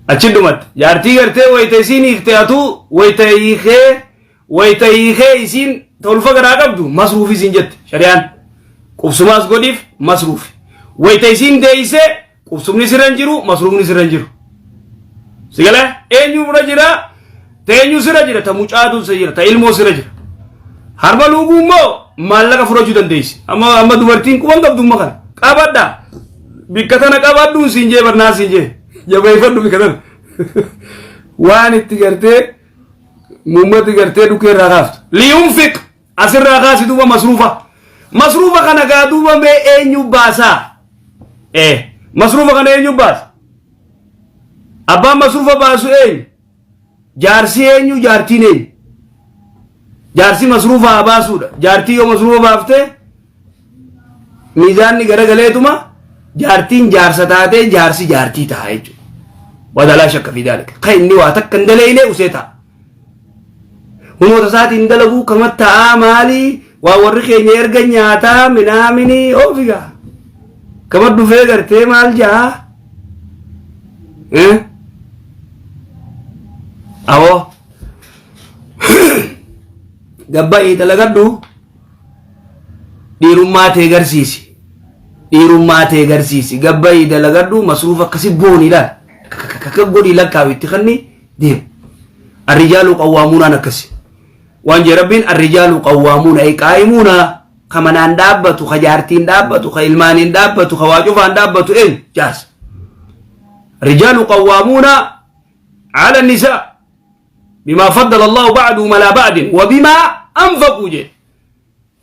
Achi dhumatte. Jaartii gartee wayita isiin hiikte atuu wayita hiikee wayita hiikee isiin tolfa garaa qabdu masruufi isiin jette shari'aan. Qubsumaas godhiif masruufi. Wayita isiin deeyse qubsumni sirra hin jiru masruufni sirra hin jiru. Si galee eenyu bira jira ta eenyu sirra jira ta mucaatu sirra jira ta ilmoo sirra jira. Harma luuguu immoo maallaqa fudhachuu dandeessi. Amma amma dubartiin quban qabdu amma kana. Qabadha. Bikka tana qabadhuun siin jee barnaa siin jee. Jabeeffadhu bikka tana. Waan itti gartee muummatti gartee dhukkee irraa kaaftu. Liyunfiq asirraa kaasi duuba masruufa. Masruufa kana gaa duuba mee eenyu baasaa? Ee masruufa kana eenyu baasa? Abbaan masruufa baasu eenyu? Jaarsi eenyu jaartiin eenyu? Jaarsi masruufa haa baasuudha. Jaartii yoo masruufa baaftee miizaanni garagaleetuma jaartiin jaarsa taatee jaarsi jaartii ta'a jechuudha. Wadalaa shakka fi daalika. Kan inni waa takka hin daleeyne usee ta'a. Hunoota isaatiin dalaguu kama ta'aa maalii waa warri keenya erga nyaataa minaaminii oofigaa. Kama dhufee gartee maal jaa? Eh? Awoo. Gabbaa'ii dalagadhu dhiirummaa tee garsiisi. Dhiirummaa tee garsiisi. Gabbaa'ii dalagadhu masruufa akkasi booni ilaal. Akka godhii lakkaawi itti kanni deemu. Arrijaalu qawwaamuunaan akkasi. Waan jee rabbiin arrijaalu qawwaamuuna ay qaa'imuuna ka manaan dhaabbatu ka jaartiin dhaabbatu ka ilmaaniin dhaabbatu ka waa cufaan dhaabbatu eenyu jaarsa. Rijaalu qawwaamuuna ala nisaa bimaa faddala Allahu ba'duhum alaa ba'din wa bimaa anfaquu jedhe.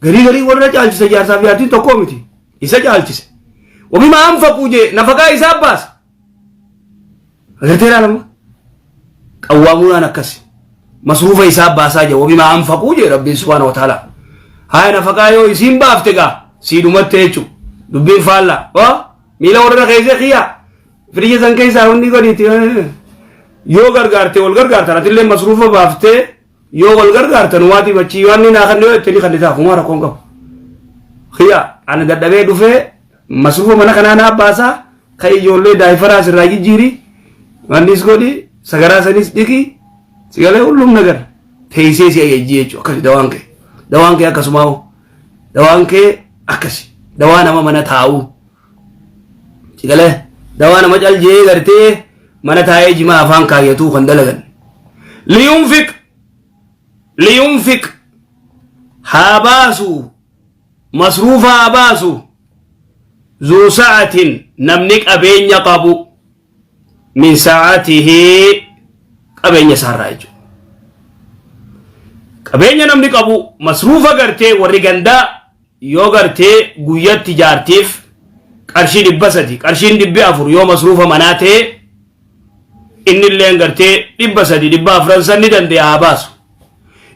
Garii garii warra caalchise jaarsaaf jaartiin tokkoo miti isa caalchise. Wa bimaa anfaquu jedhe nafaqaa isaa baasa. Agartee ilaalama. Qawwaamuudhaan akkasi. Masruufa isaa baasaa jira. Wabimaa anfaquu jee Rabbiin subhaana wa ta'ala. Haaya nafaqaa yoo isiin baafte gaa sii dhumatte jechuudha. Dubbiin faallaa. Oo miila warra keessee kiyyaa. Firija san keessaa hundi godhiiti. Yoo gargaarte wal gargaartan atillee masruufa baaftee yoo wal gargaartan waati machii waan ni naa kanne yoo jettanii kan ta'a kumaa rakkoon qabu. Kiyyaa ani dadhabee dhufee masruufa mana kanaa naa baasaa ka ijoollee daayifaraa sirraa jijjiiri wannis godhi sagaraa sanis dhiqi sigalee hullum nagar teessee si ajajjii jechuudha akkasi dawaan kee dawaan kee akkasumaa hoo dawaan kee akkasi dawaa nama mana taa'uu sigalee dawaa nama caljee gartee mana taa'ee jimaa afaan kaayyatuu kan dalagan liyunfiq liyunfiq haa baasu masruufa haa baasu zuu sa'atin namni qabeenya qabu min sa'atihi qabeenya isaarraa jechuudha. Qabeenya namni qabu masruufa gartee warri gandaa yoo gartee guyyatti jaartiif qarshii 300 qarshiin 400 yoo masruufa manaa ta'e inni illeen gartee 300 400 san ni dande'a haa baasu.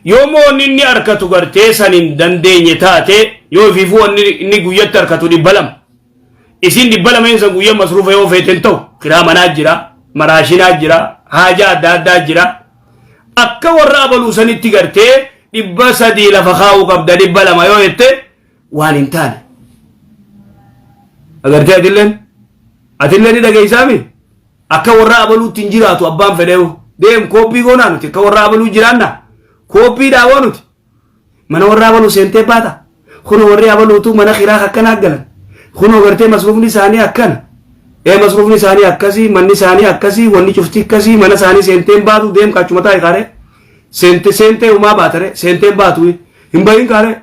Yoo immoo wanni inni arkatu gartee san hin dandeenye taate yoo ifiifuu wanni inni guyyatti arkatu 200 isiin 200 san guyya masruufa yoo feete hin ta'u kiraa manaa jira maraashinaa jira haajaa adda addaa jira akka warra abaluu sanitti gartee 300 lafa kaa'uu qabda 200 yoo jette waan hin taane agartee atilleen atilleen ni dhageessaami Akka warra abaluutti hin jiraatu abbaan fedheewu. Deem kooppii goonaa nuti akka warra abaluu jiraanna. Kooppii dhaaboo nuti. Mana warra abaluu seentee baata. Kunoo warri abaluutu mana kiraa akkanaa galan. Kunoo gartee masruufni isaanii akkana. Ee masruufni isaanii akkasii, manni isaanii akkasii, wanni cufti akkasii, mana isaanii seenteen baatu deem kaachuma taa'i kaaree. Seente seentee umaa baatare seenteen baatu hin bahin kaaree.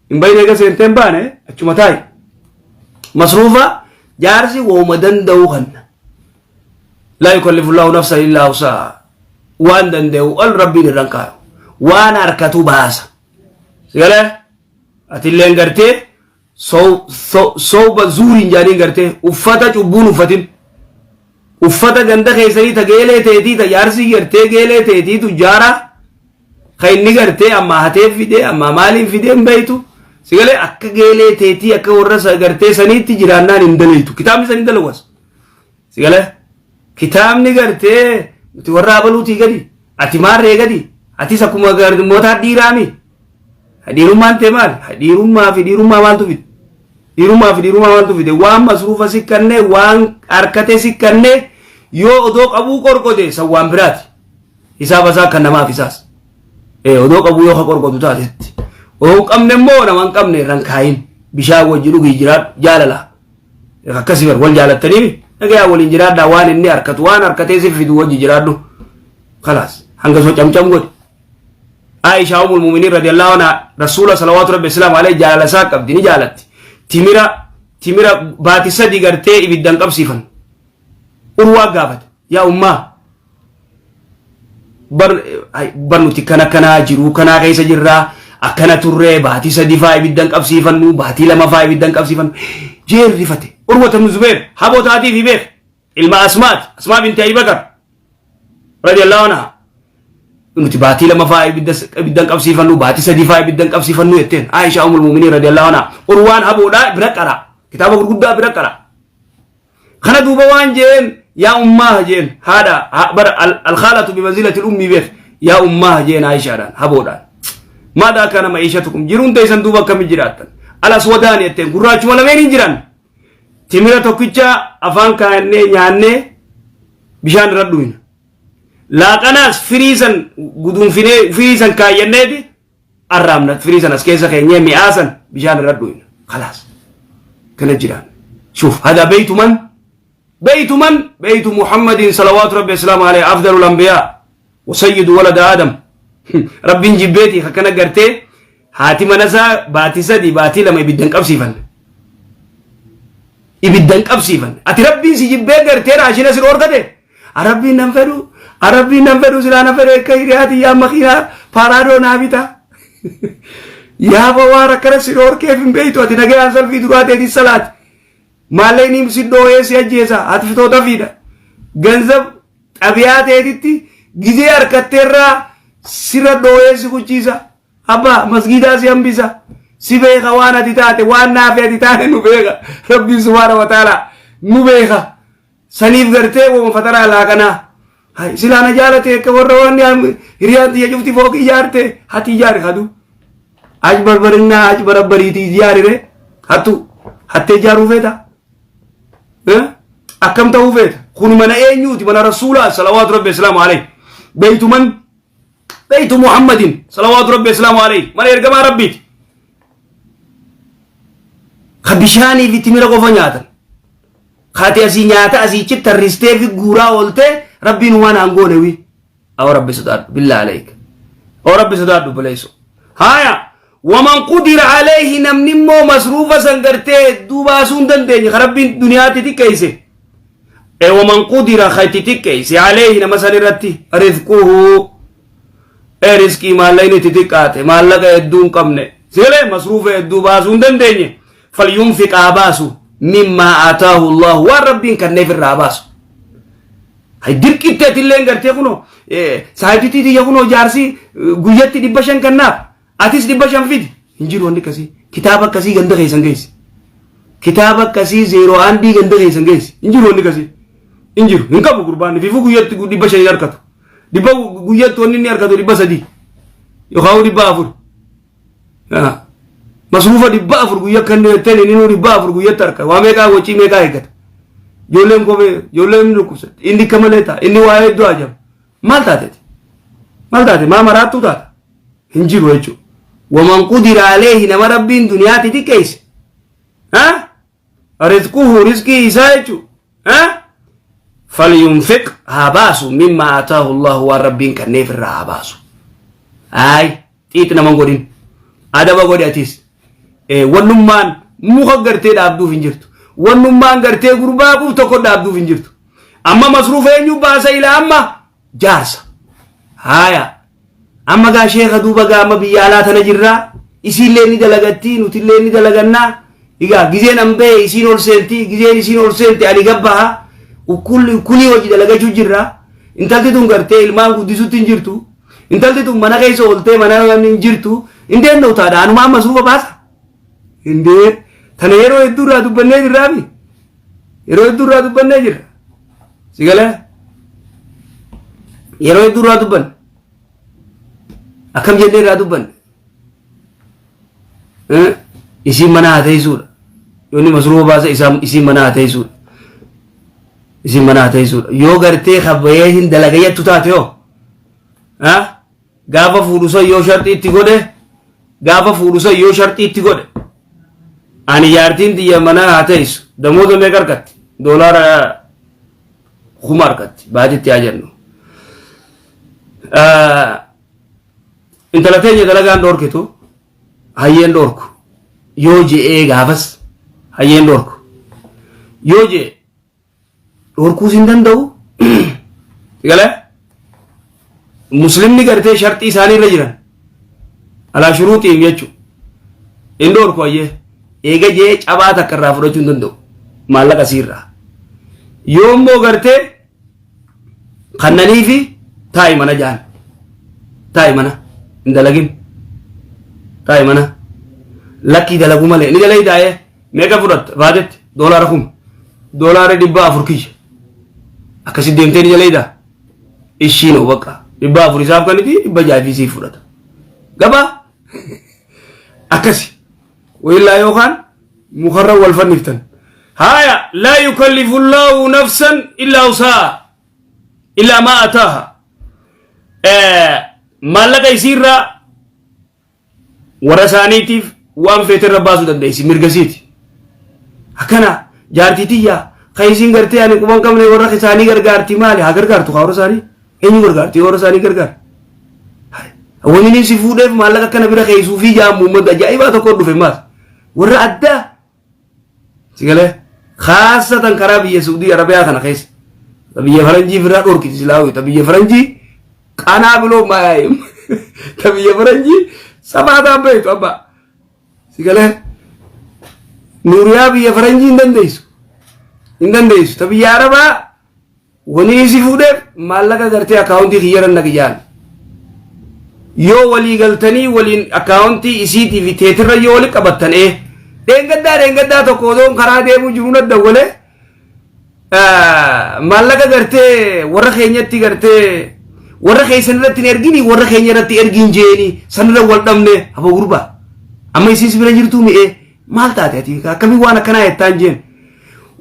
Hin bahin eega seentee hin baane achuma taa'i. Masruufa jaarsi wooma danda'u kanna. Laa yukallifu llaahu nafsan illaa wusahaa. Waan danda'u ol rabbiin irra hin kaayu. Waan harkatu baasa. Sigalee atilleen gartee sowba zuuriin jaaniin gartee uffata cubbuun uffatin. Uffata ganda keessanii ta geelee teetii ta jaarsii gartee geelee teetii tujjaaraa Ka inni gartee ammaa hatee fidee ammaa maaliin fidee hin beektu. Si galee akka geelee teetii akka warra gartee saniitti jiraannaan hin daleeytu. Kitaabni san hin dalagu as. Si galee kitaabni gartee nuti warra abaluutii gadi ati maarree gadi atis akkuma mootaa dhiiraami. Dhiirummaan tee maali? Dhiirummaa fi dhiirummaa maaltu fide? Dhiirummaa fi dhiirummaa maaltu fide? Waan masruufa sikkannee waan harkatee sikkannee Yoo odoo qabuu qorqote san waan biraati. Hisaaba isaa kan namaaf isaas. Odoo qabuu yoo ka qorqotu taatetti. Odoo hin qabne immoo nama hin qabne irra hin kaayin. Bishaan wajji dhugii jiraadhu jaalala. Akkasii bar wal jaalattanii nagayaa waliin jiraadhaa waan inni harkatu waan harkatee si fidu wajji jiraadhu. Kalaas hanga soo camcam godhi. Aishaa umul muuminiin radiyallahu anha rasuula salawaatu rabbi islaamu alayhi jaalala isaa qabdi ni jaalatti. Timira timira baati sadi gartee ibiddan qabsiifan. Urwaa gaafate yaa ummaa bar bar nuti kana kanaa jiruu kanaa keessa jirraa akkana turree baatii sadii faa ibiddan qabsiifannu baatii lama faa ibiddan qabsiifannu jeerrifate Urwata ibn Zubeer haboo taatii fi beek ilma Asmaati Asmaa binti Abi Bakar radiyallahu anha nuti baatii lama faa ibiddan qabsiifannu baatii sadii faa ibiddan qabsiifannu jetteen Aishaa umul muuminiin radiyallahu anha Urwaan haboodhaa bira qara kitaaba gurguddaa bira qara Kana duuba waan jeen yaa ummaah jeen haadha bara alkhaalatu bimanzilati ummi beek yaa ummaah jeen Aishaadhaan haboodhaan. Maadhaa kana ma'iishatukum jiruun teessan duuba akkami jiraattan. Alaswadaan jetteen gurraachuma lameen hin jiran. Timira tokkicha afaan kaayannee nyaannee bishaan irra dhuyna. Laaqanaas firii san guduunfinee firii san kaayyanneeti arraabna firii san as keessa keenyee mi'aa san bishaan irra dhuyna. Khalaas. Kana jiraan. Shuf hada beeytu man beeytu man beeytu Muhammadin salawaatu rabbi islaamu alayhi afdalul anbiyaa wa sayyidu walada Aadam. Rabbiin jibbeeti akkana gartee haati mana isaa baatii sadii baatii lama ibiddan qabsiifanne. Ibiddan qabsiifanne. Ati rabbiin si jibbee gartee raashina si dhoorkate. Arabbiin nan fedhu arabbiin nan fedhu silaa na fedhe akka hiriyaa tiyyaa makiinaa paaraadoo naa bita. Yaa waan akkana si dhoorkeef hin beektu ati nagayaan salfii duraa teetii salaati. Maalleen si dhooyee si ajjeesa ati fitoota fiidha. Ganzab xabiyaa teetitti gizee harkatteerraa sirra dhooyee si kuchiisa. Abbaa masgiidaa si hambisa. Si beeka waan ati taate waan naafi ati taate nu beeka. Rabbiin subhaana wa ta'ala nu beeka. Saniif gartee woma fataraa laaqanaa. Hay silaa na jaalate akka warra waan hiriyaan tiyya cufti fooqii ijaarte hati ijaare hadu. Aj barbarinnaa aj barabbariitii ijaarire hattu hattee ijaaruu feeta. Akkam ta'uu feeta. Kun mana eenyuuti mana rasuulaa salawaatu rabbi islaamu alayhi. Beeytu man beeytu Muhammadin salawaatu rabbi islaamu alayhi mana ergamaa rabbiiti. Ka bishaanii fi timira qofa nyaatan. Kaati asii nyaata asii chi tarristee fi guuraa ooltee rabbiin waan aan goone wi. Aw rabbi sodaadhu billaa aleek. Aw rabbi sodaadhu obboleesso. Haaya waman qudira alayhi namni immoo masruufa san gartee hedduu baasuu hin dandeenye ka rabbiin duniyaatti xiqqeesse. E waman qudira ka itti xiqqeesse alayhi nama san irratti rizquhu e rizqii maallaqni itti xiqqaate maallaqa hedduu hin qabne. Sigalee masruufa hedduu baasuu hin dandeenye. Falyunfiq haa baasu mimmaa aataahu Allaahu waan Rabbiin kanneef irraa haa baasu. Hay dirqitti atilleen gartee kunoo saayititii tiyya kunoo jaarsi guyyatti 500 kannaaf atis 500 fidi hin jiru wanni akkasii kitaaba akkasii ganda keessan geessi. Kitaaba akkasii zeeroo aandii ganda keessan geessi hin jiru wanni akkasii hin jiru hin qabu gurbaan fiifuu guyyatti 500 hin argatu dhibba guyyatti wanni inni argatu 300 yookaan 400. Masruufa 400 guyya kan jetteen inni nuu 400 guyyatti harka waa meeqaa wacii meeqaa eeggata. Ijoolleen kophee ijoolleen inni dhukkubsatti inni akka malee ta'a inni waa hedduu ajama. Maal taateeti? Maal taate? Maa maraattuu taata? Hin jiru jechuudha. Waman qudira aleehi nama rabbiin duniyaatti xiqqeesse. Rizquhu rizqii isaa jechuudha. Falyunfiq haa baasu mimmaa ataahu Allahu waan rabbiin kenneef irraa haa baasu. Ayi. Xiix nama hin godhin. Adaba godhi atis. Wannummaan muka gartee dhaabduuf hin jirtu. Wannummaan gartee gurbaa qub tokko dhaabduuf hin jirtu. Amma masruufa eenyu baasa ila amma jaarsa. Haaya. Amma gaa sheeka duuba gaa amma biyya alaa tana jirraa. Isiillee ni dalagatti nutillee ni dalagannaa. Egaa gizeen an bahe isiin ol seenti gizeen isiin ol seente ani gabbaha. Ukkulii hojii dalagachuu jirra. Intalti tun gartee ilmaan guddisutti hin jirtu. Intalti tun mana keessa ooltee mana hin jirtu. Indeen dhowtaadha. Anumaan masruufa baasa. Indee tana yeroo hedduu irraa dubbannee jirraami. Yeroo hedduu irraa dubbannee jirra. Si galee? Yeroo hedduu irraa dubbanne. Akkam jennee irraa dubbanne. Isiin mana haa teessuudha. Yoonni masruufa baasa isiin mana haa teessuudha. Isin mana haa teessuudha. Yoo gartee kabbayee hin dalagayyattu taate hoo? Gaafa fuudhu san yoo sharxii itti godhe, gaafa fuudhu san yoo sharxii itti godhe, ani jaartiin tiyya mana haa teessu, damooza meeqa argatti? Doolaara 1000 argatti baatitti haa jennu. Intala teenya dalagaan dhoorkitu, hayyeen dhoorku yoo je'ee, gaafas hayyeen dhoorku yoo je'e, dhorkuus hin danda'u. Galee muslimni gartee sharxii isaanii irra jiran alaa shuruuxiin jechuudha. Hin dhorku hayyee eega jee cabaa takka irraa fudhachuu hin danda'u maallaqa isiirraa. Yoo immoo gartee kannanii fi taa'i mana jaan, taa'i mana hin dalagin, taa'i mana, lakkii dalagu malee ni dalai taa'ee meeqa fudhatta baatetti? Doolaara 1000, $400 kiyya akkasi deemtee ni dalaydaa ishiin hoo bakka 400 isaaf kaniti, 600 fi siif fudhata gabaa akkasi wayillaa yookaan mukarra wal fanniftan. Haya, laa yukallifu llaahu nafsan illaa wusaha illaa maa ataaha. Maallaqa isiirraa warra isaaniitiif waan feete irra baasuu dandeessi, mirga isiiti. Akkana jaartii tiyya kan isiin gartee ani quban qabne warra isaanii gargaarti, maali haa gargaartu? Haa warra isaanii eenyu gargaarti? Warra isaanii gargaar. Wanni inni si fuudheef maallaqa akkana bira keessuu fi jaamu uummata ajaa'ibaa tokko dhufe maas warra addaa si galee, khaasatan karaa biyya Saudii Arabiyaa kana keessa biyya faranjii firraa dhorkiti silaa ta biyya faranjii qanaa biloo maayaayim ta biyya faranjii sabaataan beektu abbaa si galee nuuriyaa biyya faranjii hin dandeessu, hin dandeessu. Ta biyya Arabaa wani si fuudheef maallaqa gartee akkaawuntii kiyyarra naqi jaan. Yoo walii galtanii waliin akkaawuntii isiitii fi teetirra yoo wali qabattan ee. Dheengaddaa dheengaddaa tokko odoon karaa deemuu jiru na dawwalee, maallaqa gartee warra keenyatti gartee warra keessan irratti hin ergini, warra keenya irratti ergiin jeeni sanirra wal dhabne. Aboo gurbaa, amma isiis bira jirtuu mi'ee maal taate? Ati akkamii waan akkanaa jettaan jeen.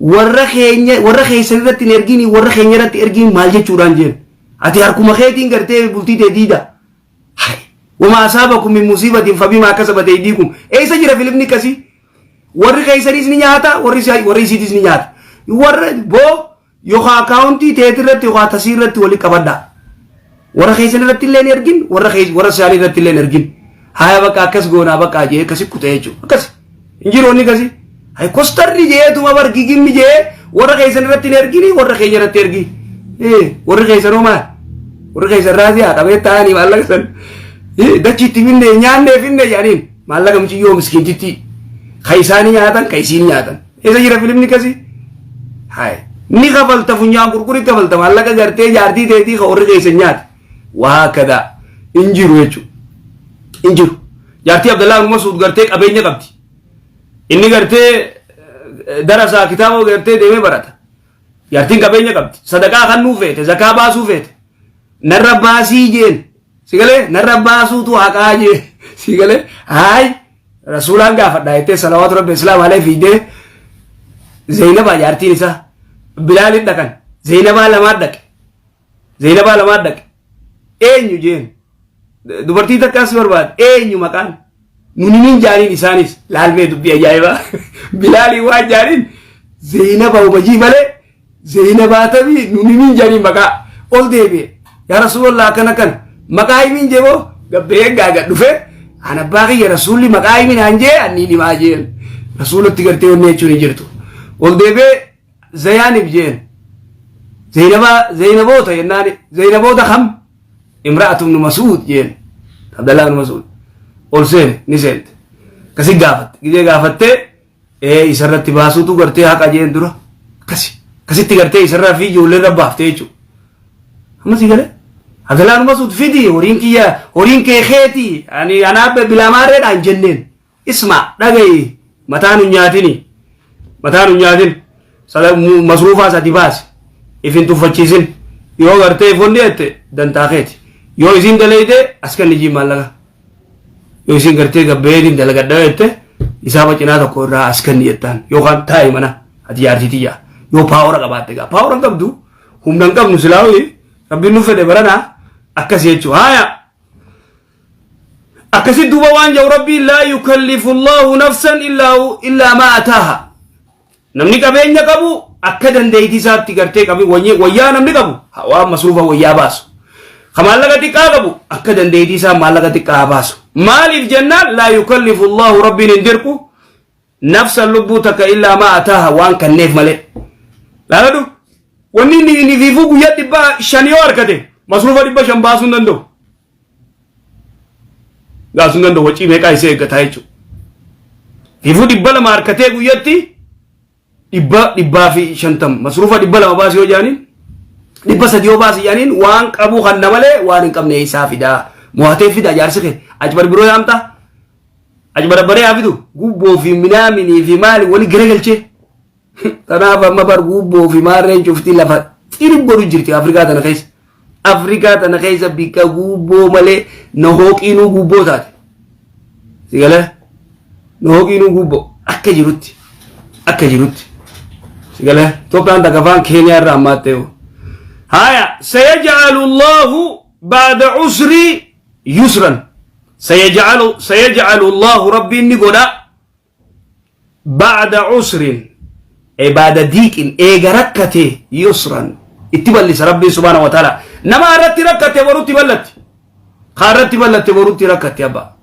Warra keenya warra keessan irratti hin ergini, warra keenya irratti ergiin maal jechuudhaan jeen. Ati harkuma keetiin gartee bultii tee diida. Wamaa asaabakum min musiibatin fabimaa kasabat aydiikum. Eessa jira filimni akkasii? Warri keessanis ni nyaata, warri warri isiitis ni nyaata. Warra boo yookaan akkaawuntii teeti irratti yookaan tasii irratti wali qabadhaa. Warra keessan irratti illee hin ergin, warra warra isaanii irratti illee hin ergin. Haya, bakka akkas goonaa bakka jee akkasi kutee jechuudha. Akkasi. Hin jiru wanni akkasii. Hay kostarri jeetuma bar gigimni jee warra keessan irratti hin ergini, warra keenya irratti ergi. Warri keessanoo maal? Warri keessan raasii haa qabee taa'anii maallaqa san. Dachiitti finne nyaannee finne jedhaniin maallaqa muciyyoo miskiintitti. Ka isaanii nyaatan, ka isiin nyaatan. Eessa jira filimni akkasii? Hay. Ni kafalta, funyaan qurquri kafalta maallaqa gartee jaartii teetii ka warri keessan nyaate. Waa akkadaa hin jiru jechuudha. Hin jiru. Jaartii Abdallaa ibn Mas'uud gartee qabeenya qabdi. Inni gartee darasaa kitaaba gartee deemee barata. Jaartiin qabeenya qabdi. Sadaqaa kannuu feete, zakaa baasuu feete. Narra baasii jeen. Si galee narra baasuutu haqaa jeen. Si galee haay rasuulaan gaafadha jettee salawaatu rabbi islaam alee fiidee Zeynabaa jaartiin isaa Bilaalin dhaqan. Zeynabaa lamaan dhaqe. Zeynabaa lamaan dhaqe. Eenyu jeen. Dubartii takka as barbaade, eenyu maqaan? Nuni nin jaaniin isaanis laalmee dubbii ajaa'ibaa. Bilaalii waan jaaniin Zeynaba hubajii malee Zeynabaa tabii nuni nin jaaniin maqaa ol deebi'e. Yaa Rasuulallah, akkana kana maqaa himiin jeeboo gabbee gaaga dhufe an abbaa kiyya rasuulli maqaa himin aan jee anniin himaa jeen. Rasuulatti gartee wanni jechuun hin jirtu. Ol deebi'ee Zayaanib jeen. Zeynabaa Zeynaboota jennaan, Zeynaboota kam? Imra'atu ibn Mas'ud jeen. Abdallah ibn Mas'ud. Ol seene, ni seente. Akkasi gaafatte. Gizee gaafattee ee isarratti baasuutu gartee haqa jeen dura. Akkasi. Akkasitti gartee isarraa fi ijoollee irra baaftee jechuudha. Amma si galee? Abdallah ibn Mas'ud fidi, horiin kiyya, horiin kee keeti, ani anaa bilaamaarreedhaan jenneen. Isma dhagayi, mataa nun nyaatini, mataa nun nyaatin, masruufaa sadi baasi, if hin tuffachiisin. Yoo gartee ifonni jette dantaa keeti. Yoo isiin dalayte as kan ijii maallaqa. Yoo isiin gartee gabbeetiin dalagadha jette isaaba cinaa tokko irraa as kenni jettaan yookaan taa'i mana ati jaartii tiyya. Yoo power qabaatte gaa power hin qabdu, humna hin qabnu silaa rabbiin nu fedhe barana akkas jechuudha. Haaya. Akkasi duuba waan jedhu rabbiin: laa yukallifu Allahu nafsan illaa maa ataaha. Namni qabeenya qabu akka dandeettii isaatti gartee qabi wayyaa namni qabu waan masruufa wayyaa baasu. Ka maallaqa xiqqaa qabu akka dandeettii isaa maallaqa xiqqaa baasu. Maaliif jennaan, laa yukallifu Allahu, rabbiin hin dirqu, nafsan, lubbuu takka, illaa maa ataaha, waan kanneef malee. Laaladhu, wanni inni fiifuu guyyaa 500 yoo argate masruufa 500 baasuu hin danda'u. Baasuu hin danda'u, wacii meeqaa isee eeggataa jechuudha. Fiifuu 200 harkatee guyyatti 150 masruufa 200 baasii yoo jaaniin, 300 yoo baasii jaaniin, waan qabu kan malee waan hin qabne isaa fidaa. Mo'atee fida jaarsi kee achi barbiroo yaamta. Achi barbaree haa fidu, gubboo fi minaaminii fi maali wali garagalchee. Tanaaf amma bar gubboo fi maarreen cuftii lafa xirib godhu jirti Afrikaa tana keessa. Afrikaa tana keessa bikka gubboo malee na hooqiinuu gubboo taate. Sigalee na hooqiinuu gubboo akka jirutti akka jirutti. Sigalee Itoophiyaan takka afaan Keeniyaa irraa ammaatti ta'u. Haya, sayaj'alu Allahu ba'da usri yusran. Sayaj'alu Allahu, rabbiin ni godha, ba'da usrin e ba'da diiqin, eega rakkate, yusran, itti bal'isa rabbiin subhaanahu wa ta'ala. Nama irratti rakkate borutti ballatti, kaa irratti ballatte borutti rakkatte abba.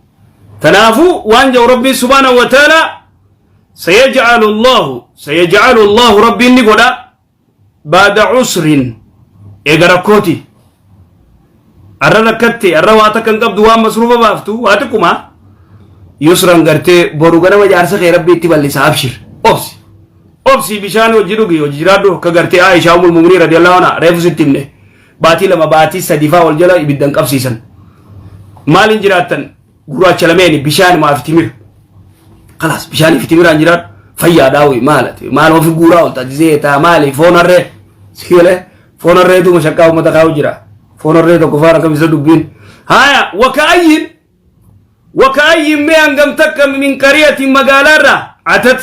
Tanaafuu waan jedhu rabbiin subhaanahu wa ta'ala: sayaj'alu Allahu, rabbiin ni godha, ba'da usrin, eega rakkooti. Arra rakkatte, arra waa takka hin qabdu, waan masruufa baaftu waa xiqquma, yusran, gartee boru ganama jaarsa kee rabbi itti bal'isa. Abshir, obsi, obsi, bishaan hojii dhugi, hojii jiraadhu. Akka gartee Aishaa umul mu'miniin radiyallahu anha reefu sitti himne, baatii 2, baatii 3 faa wal jala ibiddan qabsiisan. Maaliin jiraattan? Gurraacha lameeni, bishaan maaf timira. Kalaas, bishaanii fi timiraan jiraadhu, fayyaadhaa. Ho'i maalati maal ofi guuraa oolta zeetaa maali, foon harree sigalee, foon harreetu mashaqqaa uummata kaa'u jira. Foon harree tokko faana kam isa dubbiin. Haya, waka'ayyin, mee hangam takka, min qariyatin, magaalaarraa, atat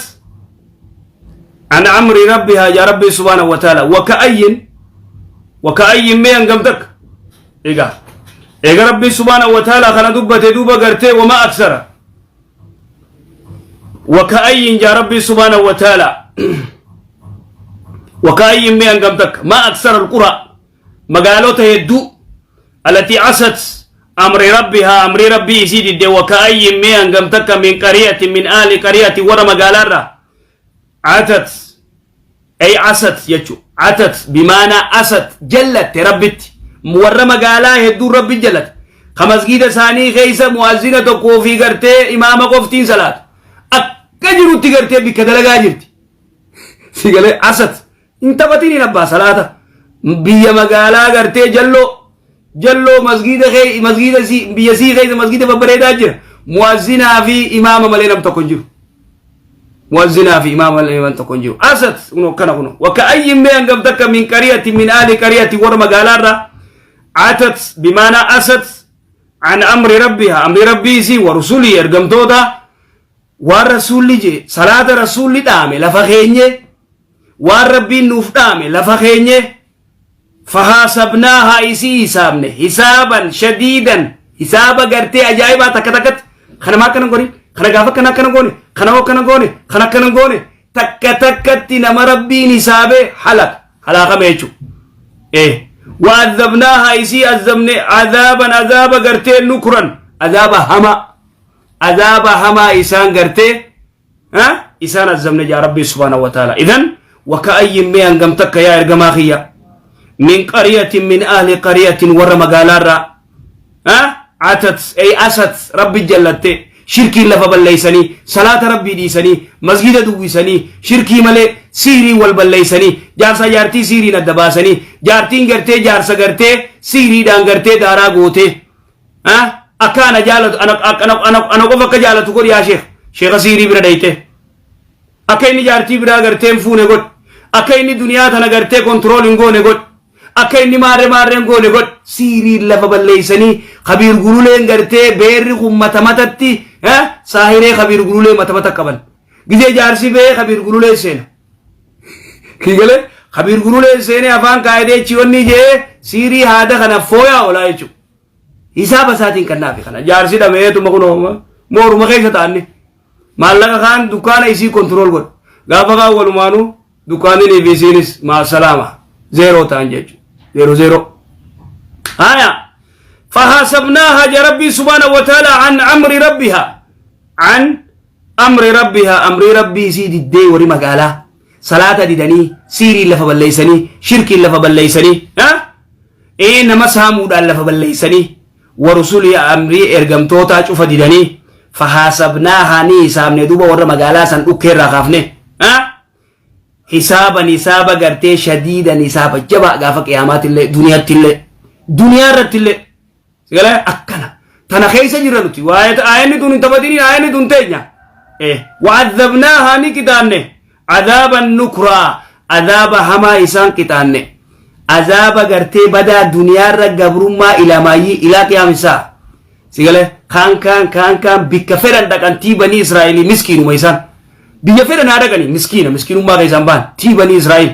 an amri rabbihaa, yaa rabbii subhaanahu wa ta'ala. Waka'ayyin, mee hangam takka. Egaa eega rabbii subhaanahu wa ta'ala kana dubbate, duuba gartee wama aksara waka'ayyin, yaa rabbii subhaanahu wa ta'ala, waka'ayyin, mee hangam takka, ma aksara alqura, magaalota hedduu, alati asat amri rabbihaa, amri rabbii isii didde. Waka'ayyin, mee hangam takka, min qariyatin, min ahli qariyati, warra magaalaarraa, atat ay asat jechu, atat bimaanaa asat, jallatte rabbitti. Warra magaalaa hedduu rabbi jallate, ka masgiida isaanii keessa mu'azzina tokkoo fi gartee imaama qoftiin salaatu, akka jirutti gartee bikka dalagaa jirti. Sigalee asat hin taphatin abbaa salaata. Biyya magaalaa gartee jalloo jalloo masgiida kee masgiida si biyya sii keessa masgiida babbareedaa jira, mu'azzinaa fi imaama malee nam tokko hin jiru. Mu'azzinaa fi imaama malee nam tokko hin jiru. Asat kuno kana kuno. Waka'ayyin, mee hangam takka, min qariyati, min ahli qariyati, warra magaalaarraa, atat bimaanaa asat an amri rabbiha, amri rabbiisi, wa rusulii, ergamtoota, waan rasuulli jee, salaata rasuulli dhaame lafa keenye, waan rabbiin nuuf dhaame lafa keenye. Fahaasabnaahaa, isii hisaabne, hisaaban shadiidan, hisaaba gartee ajaa'ibaa, takka takkatti kana maa akkana goone, kana gaafa akkana akkana goone, kana hoo akkana goone, kana akkana goone, takka takkatti nama rabbiin hisaabee halaka halaakame jechuudha. Waazabnaahaa, isii azabne, azaaban, azaaba gartee, nukran, azaaba hamaa, azaaba hamaa isaan gartee isaan azabne jaa rabbii subhaanahu wa ta'ala. Idan waka'ayyin, mee hangam takka, yaa ergamaa kiyya, min qaryatin, min ahli qaryatin, warra magaalaarraa, atat ay asat, rabbi jallatte, shirkiin lafa balleeysanii, salaata rabbii dhiisanii, masgida duwwisanii, shirkii malee siirii wal balleeysanii, jaarsa jaartii siiriin adda baasanii, jaartiin gartee jaarsa gartee siiriidhaan gartee daaraa gootee, akka ana jaalatu, ana qofa akka jaalatu godhi yaa sheekh, sheekha siirii bira dhayte, akka inni jaartii biraa gartee hin fuune godhi, akka inni duniyaa tana gartee control hin goone godhi, akka inni maarree maarreen goone godhi, siiriin lafa balleeysanii, kabiir gululeen gartee beerri kun mata matatti saahiree kabiir gululee mata mata qaban. Gizee jaarsi bee kabiir gululee seena. Kigalee kabiir gurulee seenee afaan kaayatee chiyoonni jee siirii haada kana fooyaa oolaa jechuudha. Hisaaba isaatiin kannaafi kana jaarsi dhameetuma kunoo mooruma keessa taa'anne maallaqa kaan dukkaana isii kontirool godha. Gaafa kaan walumaanuu dukkaanni fi isiinis maasalaama zeeroo ta'an jechuudha. Zeeroo zeeroo. Haya. فحاسبناها يا ربي سبحانه وتعالى عن أمر ربها، عن أمر ربها، أمر ربي سيد الدي وري مقالا صلاة ديدني سيري لفا بليسني شركي لفا بليسني ها إيه نما سامود لفا بليسني ورسولي أمري إرقمتوتا شوف ديدني فحاسبناها ني سامني دوبا ورا مقالا سن أكير راخافني ها حسابا حسابا قرتي شديدا حسابا جبا غافا قيامات اللي دنيا اللي دنيا رت اللي سيقول أكنا تنا خيسا جرانوتي وآية آية دون تبديني آية دون تيجا إيه وعذبناها نكتانه عذابا نكرا عذاب هما إسان كتانه عذاب قرتي بدا دنيا رقبرما إلى ماي إلى قيام الساعة سيقول كان كان كان كان بكفرن دكان تي بني إسرائيل مسكين وميسان بيفرن هذا كني مسكين مسكين ما كيسان بان تي بني إسرائيل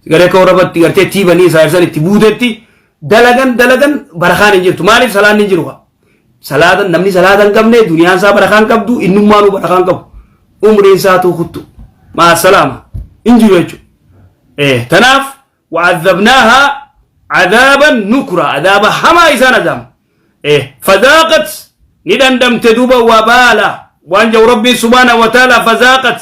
سيقول كوربت قرتي تي بني إسرائيل سن تبودتي دلغن دلغن برخان انجرتو مالف سلام انجروها صلاة نمني صلاة قبني دنيا سا برخان قبدو إنما نو برخان قب عمرين ساتو خطو مع السلامة انجرو يجو إيه تناف وعذبناها عذابا نكرا عذاب حما إسان عذاب إيه فذاقت ندندم تدوب وبالا وانجو ربي سبحانه وتعالى فذاقت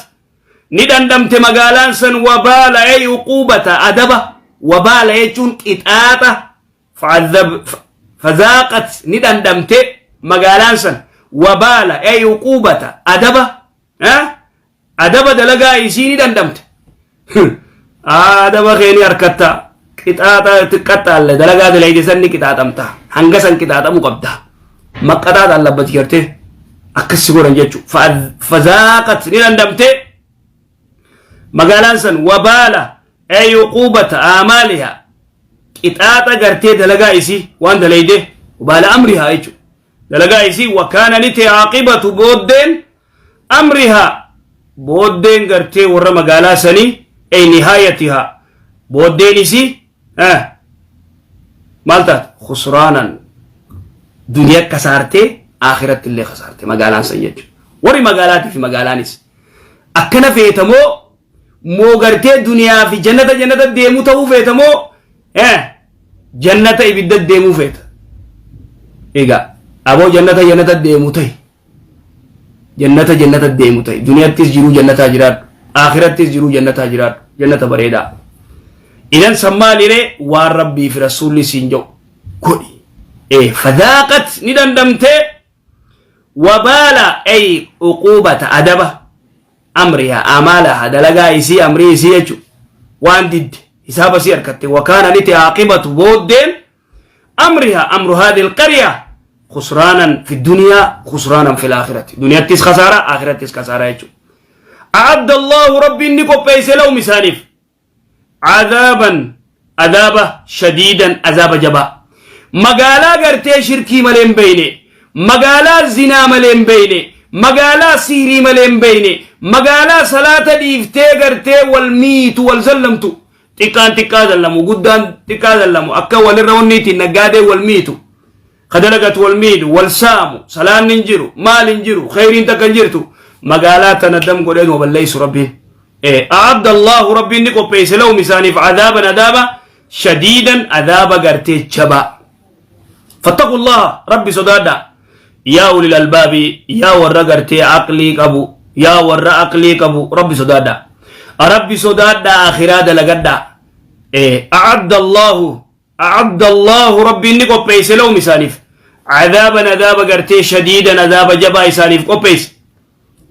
ندندم تمغالان سن وبالا أي عقوبة أدبة وبالا يجون إتآته فعذب فذاقت ندندمت مغالان سن وبالا أي عقوبة أدبة ها أدبة دلقا يسي ندندمت أدبة خيني أركتا كتاتا تكتا اللي دلقا دلقا سن كتاتمتا هنگسن كتاتا مقبدا مقتا الله بتيرته أكسي قرن جيتشو فذاقت ندندمت مغالان سن وبالا أي عقوبة آمالها إتاتا قرتي دلقا إسي وان دليده وبال أمرها إيجو دلقا إسي وكان نتي عاقبة بودين أمرها بودين قرتي ورما قالا سني أي نهايتها بودين إسي مالتا خسرانا دنيا كسارتي آخرة اللي خسارتي مقالان سيجو وري مقالاتي في مقالانيس أكنا فيتمو مو قرتي دنيا في جنة جنة ديمو تو فيتمو جنة إبدة ديمو فيت إيجا أبو جنة جنة ديمو تي جنة جنة ديمو تي دنيا تسجرو جنة جراد آخرة تسجرو جنة جراد جنة بريدة إذن سما لري والربي في رسول سينجو كوني إيه فذاقت ندندمت وبالا أي عقوبة أدبة أمرها أمالها دلقا إسي أمري إسي يجو وان دد حساب سير كتي وكان نتي عاقبة بودين أمرها أمر هذه القرية خسرانا في الدنيا خسرانا في الآخرة دنيا تيس خسارة آخرة تيس خسارة يجو أعد الله ربي نكو بيس لو مسانف عذابا عذابا شديدا عذاب جبا مقالا قرتي شركي ملين بيني مقالا زنا ملين بيني مقالا سيري ملين بيني مقالا صلاة ديفتي قرتي والميت والزلمتو تكان تكا زلمو قدان تكا زلمو أكا والرونيتي نقادي والميتو خدلقت والميد والسامو سلام ننجرو مال ننجرو خيرين تكنجرتو مقالات ندم قولين وبليس ربي إيه أعد الله ربي نكو بيس لو مسانف عذابا عذابا شديدا عذابا قرتي شبا فاتقوا الله ربي صدادا يا أولي الألباب يا ور قرتي عقلي قبو يا ور عقلي قبو ربي صدادا ربي صدادا آخرات لقدا إيه أعد الله أعد الله ربي نكو بيس لو مسانف عذابا عذابا قرتي شديدا عذابا جبا إسانف قبيس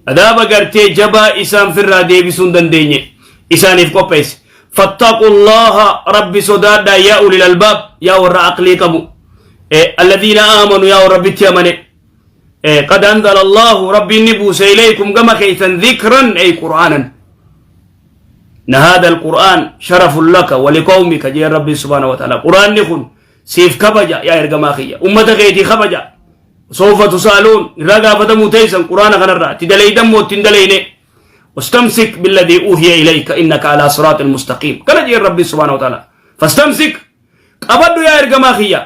عذاب قرتي جبا إسان في الرادي بسون دنديني إسانف قبيس فاتقوا الله ربي صدادا يا أولي الألباب يا ور عقلي قبو إيه الذين آمنوا يا رب تيمني إيه قد أنزل الله ربي نبوس إليكم كما كيثا ذكرا أي قرآنا إن هذا القرآن شرف لك ولقومك جاء ربي سبحانه وتعالى قرآن نخن سيف كبجا يا إرقماخية أمتك يتي خبجا سوف تسألون رقا فتمو تيسا قرآن خنرا تدلي دمو تندليني Wastamsik billadii uuhiya ilayka innaka alaa siraatil mustaqiim. Kana jeen Rabbi subhaanahu wa ta'ala. Fastamsik qabadhu yaa ergamaa kiyya.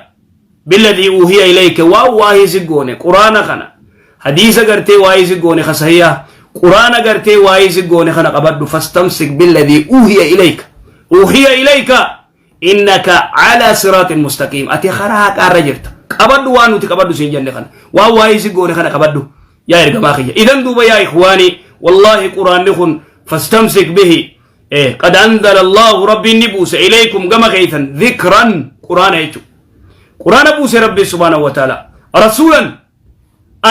Billadii uuhiya ilayka waan waahii si goone quraana kana hadiisa gartee waahii si goone ka sahiyaa quraana gartee waahii si goone kana qabadhu fastamsik billadii uuhiya ilayka uuhiya ilayka innaka calaa siraatin mustaqiim ati karaa haqaarra jirta qabadhu waan nuti qabadhu siin jenne kana waan waa'ee si goone kana qabadhu yaa ergamaa kiyya idan duuba yaa ikhwaanii wallaahi quraanni kun fastamsik bihi qad anzala allaahu rabbiin ni buuse ilaykum gama keeysan dhikran quraana jechu quraana buuse rabbi subhaanahu wa ta'ala rasuulan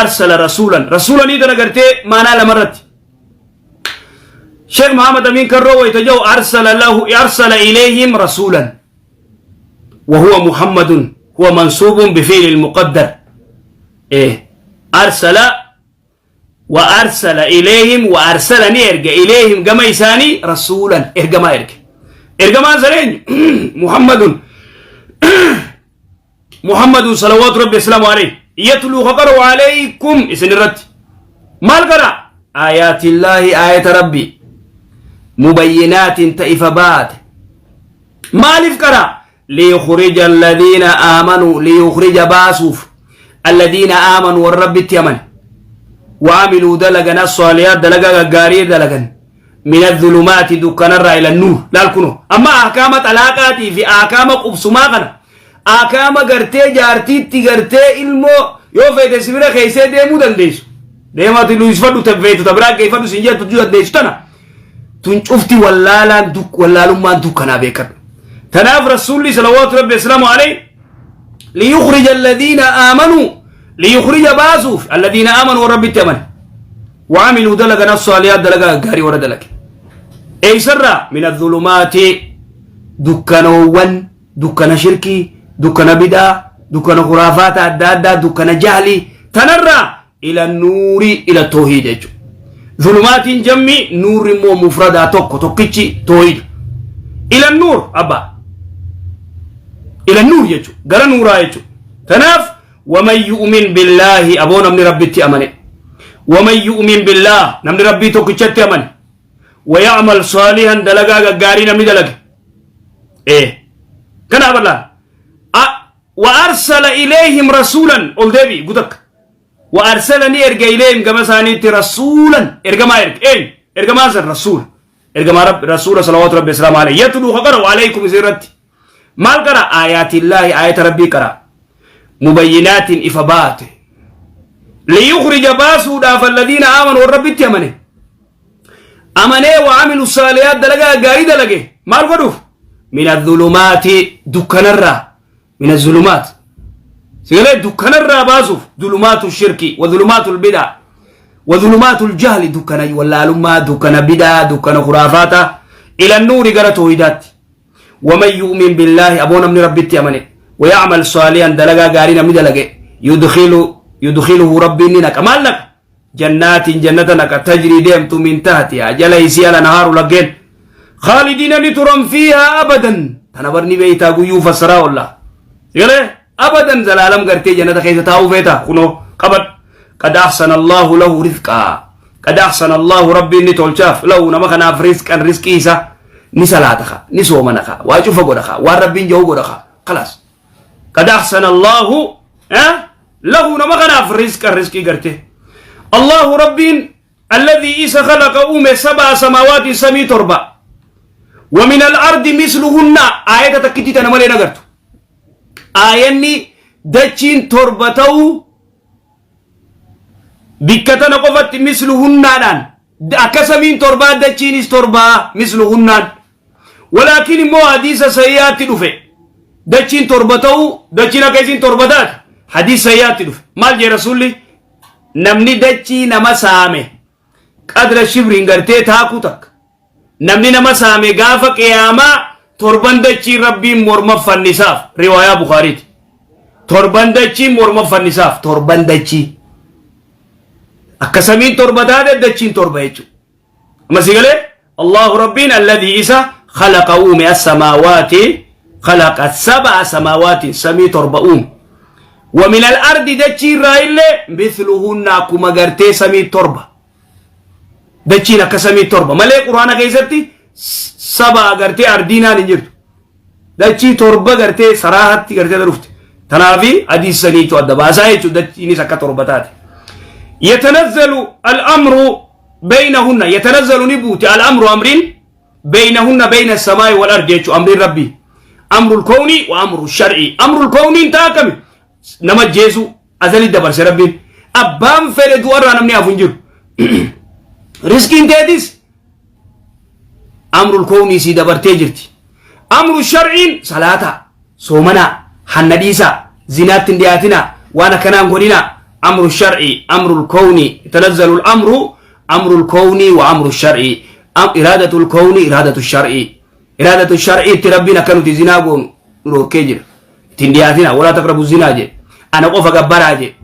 arsala rasuulan rasuulanii tana gartee maanaa lamarratti Sheekh Muhammad Amin Karroo wayta jedhu arsala lahu arsala ilayhim rasuulan wa huwa Muhammadun huwa mansuubun bifi'li al-muqaddar arsala wa arsala ilayhim wa arsala ni erge ilayhim gama isaanii rasuulan ergamaa erge ergamaan san eenyu Muhammadun Muhammadun salawaatu rabbi islaamu alayhi yatluu ka qara'u alaykum isin irratti maal qara aayaatillaahi aayata rabbi mubayyinaatin ta ifa baate maaliif qara liyukhrija alladhiina aamanuu liyukhrija baasuuf alladhiina aamanuu warra rabbitti amane وعملوا دلغن الصالحات دلغا غاري دلغن من الظلمات دكانرا إلى النور laal kunoo amma ahkaama xalaaqaatii fi ahkaama qubsumaa kana ahkaama gartee jaartiitti gartee ilmoo yoo feete sibira keessee deemuu dandeessu deemaati luisfadhu feetu ta biraa geeffadhu sin jettu dandeessu tana tun cufti wallaalaan wallaalummaan dukkanaa beekadhu tanaaf rasuulli salawaatu rabbi islaamu alayhi liyukhrija alladhiina aamanuu liyukhrija baasuuf alladhiina aamanuu warra rabbitti amane وعملوا دلقا الصالحات دلقا غاري ورا دلق ايسرا من الظلمات دكانوان دكان شركي دكان بدا دكان خرافات أدى أدى دكان جهلي تنرى إلى النور إلى التوحيد يجو. ظلمات جمي نور مو مفردة توكو توكيتشي توحيد إلى النور أبا إلى النور يجو غير نورا يجو تناف ومن يؤمن بالله أبونا من ربي أمنه ومن يؤمن بالله نمن ربي توكيتشت أمنه ويعمل صالحا دلقا غاري نمني دلق إيه كان أبلا وأرسل إليهم رسولا قل دبي قدك وأرسلني إرجع إليهم كما سانيت رسولا إرجع ما إرجع إيه إرجع ما رسول إرجع ما رب رسول صلوات ربي السلام عليه يتلو خبره عليكم زيرتي مال قرأ آيات الله آيات ربي قرأ مبينات إفبات ليخرج باسو داف الذين آمنوا والرب تيمنه أمنه وعملوا الصالحات دلقا قاري دلقه مال قدوف من الظلمات دكان الرا من الظلمات سيقول دكان الرا باسوف ظلمات الشرك وظلمات البدع وظلمات الجهل دكان ولا لما دكان بدع دكان خرافات إلى النور قرأ توحيدات ومن يؤمن بالله أبونا من ربي تيمنه ويعمل صالحا دلقا قاري من دلقه يدخله ربي نك مالك جنات جنة نك تجري ديمت من تحتها جليسي على نهار لقين خالدين لترم فيها أبدا تنبرني بيتا قيو فسرا والله يقول أبدا زلالم قرتي جنة خيزة تاو فيتا خنو قبل قد أحسن الله له رزقا قد أحسن الله ربي نتولشاف له نمخنا في رزقا رزق إيسا نسلاتخا نسومنخا واجوف قدخا والربي جو قدخا خلاص قد أحسن الله له نمخنا في رزقا رزقي قرتي الله ربي الذي إيسا خلق أمه 7 سماوات سمي تربة ومن الأرض مثلهن آية تكتي تنمالي نغرت آياني دچين تربتو بكتنا قفت مثلهن دان أكسمين تربة دچينيس تربة مثلهن ولكن مو حديث سيئات دفه دچين تربتو دچين أكسين تربتات حديث سيئات دفه مال جي رسولي نمني دچي نما سامه قدر شبرين غرتي تاكو تك نمني نما سامه غافة قيامة تربان دچي ربي مرمى فنساف رواية بخاري تربان دچي مرمى فنساف تربان دچي أكسمين تربتات دچين تربة يجو أما سيقولي الله ربنا الذي إسا خلق أومي السماوات خلق 7 سماوات سمي تربة أوم ومن الأرض دچي رايل مثلهن كما غرتي سمي تربة Dachiin akka samii torba malee Quraana keessatti saba gartee ardiinaan hin jirtu. Dachii torba gartee saraahatti gartee dhufte. Tanaafi hadiisanii jechuun adda baasaa jechuun dachiinis akka torba taate. Yatanazzalu al-amru baynahunna, yatanazzalu ni buute, al-amru amriin, baynahunna bayna samaa'i wal ardi jechuun amriin rabbii. Amrul kowni wa amru shar'i. Amrul kowniin taa akkami? Nama jeesu azali dabarse rabbiin. Abbaan fedhe du'arraa namni hafu hin jiru. Riskiin teetis amrul kownii sii dabartee jirti. Amru shar'iin salaataa, soomanaa, hanna dhiisaa, zinaatti hin dhiyaatinaa, waan akkanaa hin godhinaa. Amru shar'i, amrul kownii, tanazzalu amru, amrul kownii wa amru shar'i. Iraadatul kownii, iraadatu shar'i. Iraadatu shar'i itti rabbiin akka nuti zinaa goonu nu dhorkee jira. Ittiin dhiyaatinaa, walaa taqrabu zinaa jedhe. Ana qofa gabbaraa jedhe.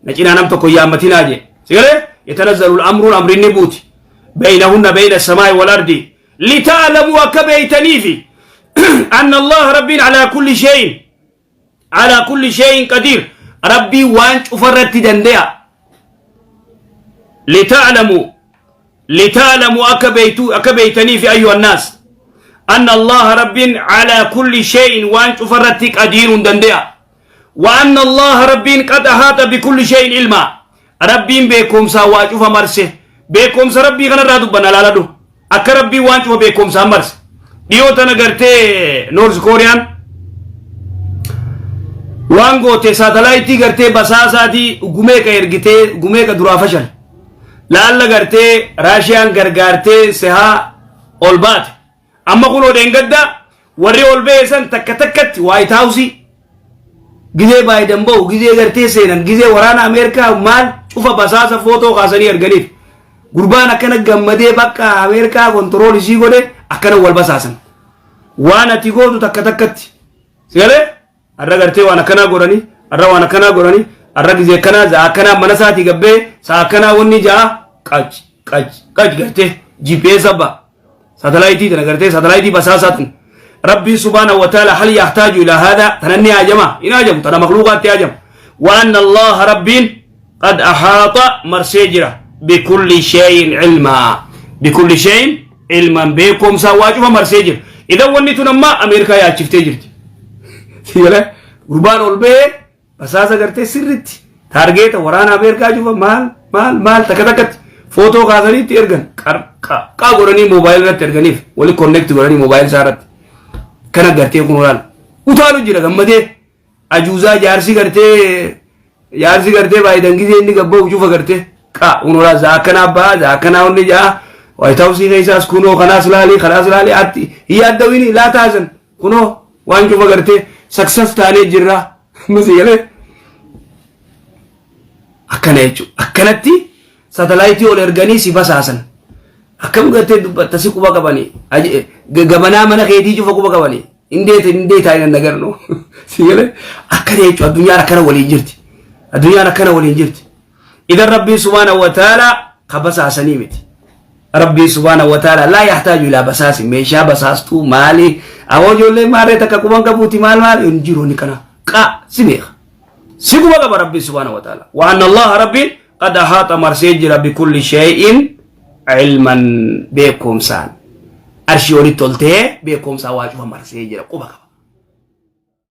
Na cinaa nam tokko hin yaammatinaa jedhe. Sigalee yatanazzalu amruun amriin ni buuti. Baynahunna bayna samaa'i wal ardi. Lita'lamuu akka beeytaniifi anna Allah rabbiin alaa kulli shay'in, alaa kulli shay'in qadiir, rabbiin waan cufarratti dande'a. Lita'lamuu akka beeytu, akka beeytaniifi, ayyuha annaas, anna Allah rabbiin alaa kulli shay'in waan cufarratti qadiirun dande'a. Wa anna Allah rabbiin qad ahaata bikulli shay'in ilmaa, rabbiin beekumsaa waa cufa marse. Beekumsa rabbii kanarraa dubbanna. Laaladhu akka rabbiin waan cufa beekumsaan marse. Dhiyoo tana gartee North Kooriyaan waan goote, saatalaayitii gartee basaasaatii gumeeqa ergitee, gumeeqa duraa fashal. Laalla gartee Raashiyaan gargaartee sehaa ol baate. Amma kunoo dheengadda warri ol ba'e san takka takkatti White House gizee Biden ba'u, gizee gartee seenan, gizee waraana Ameerikaa maal cufa basaasa footoo kaasanii erganiif. Gurbaan akkana gammadee bakka Ameerikaa control isii godhe akkana wal basaasan. Waan ati gootu takka takkatti. Sigalee har'a gartee waan akkanaa godhanii, har'a waan akkanaa godhanii, har'a gizee akkanaa za'a akkanaa mana isaatii gabbee sa'a akkanaa wanni ja'a qac qac qac gartee GPS abbaa satelaayitii tana gartee satelaayitii basaasaa tana. Rabbiin subhaanahu wa ta'ala hal yahtaaju ilaa haadaa? Tana ni haajama? Hin haajamu. Tana makluuqaatti haajama. Wa anna allaha rabbiin qad ahaata marsee jira bikulli shay'in ilmaa, bikulli shay'in ilman, beekumsaa waa cufa marsee jira. Idan wanni tun amma Ameerikaa yaachiftee jirti. Sigalee gurbaan ol ba'ee basaasa gartee sirritti target waraana Ameerikaa cufa maal maal maal takka takkatti footoo kaasaniitti ergan, qarqaa godhanii moobaayil irratti erganiif, wali connect godhanii moobaayil isaa irratti. Kana gartee kun olaal utaalu jira gammadee ajuuzaa jaarsi gartee, jaarsi gartee Biden gizee inni gabba'u cufa gartee qa kun olaa zaa akkanaa ba'a, zaa akkanaa onni ja'a, White House keessaas kunoo kanaas laalii kanaas laalii atti hin yaaddawini laa taasan, kunoo waan cufa gartee success taanee jirra masi galee akkana jechuudha. Akkanatti satelaayitii ol erganii si basaasan. Akkam gartee dubbatta si quba qabanii, gabanaa mana keetii cufa quba qabanii, indeet indeet hin nagarno si galee akkana jechuudha. Addunyaan akkana waliin jirti, addunyaan akkana waliin jirti. Idan rabbiin subhaanahu wa ta'ala ka basaasanii miti. Rabbiin subhaanahu wa ta'ala laa yahtaaju ilaa basaasi, meeshaa basaastuu maali, awoo ijoollee maarree takka quban qabuuti maal maal hin jiru. Inni kana qa si beeka, si quba qaba rabbiin subhaanahu wa ta'ala. Wa anna allaha rabbiin qad ahaata marsee jira bikulli shay'in ilman, beekumsaan arshii olitti ol ta'ee beekumsaan waa cufa marsee jira, quba qaba.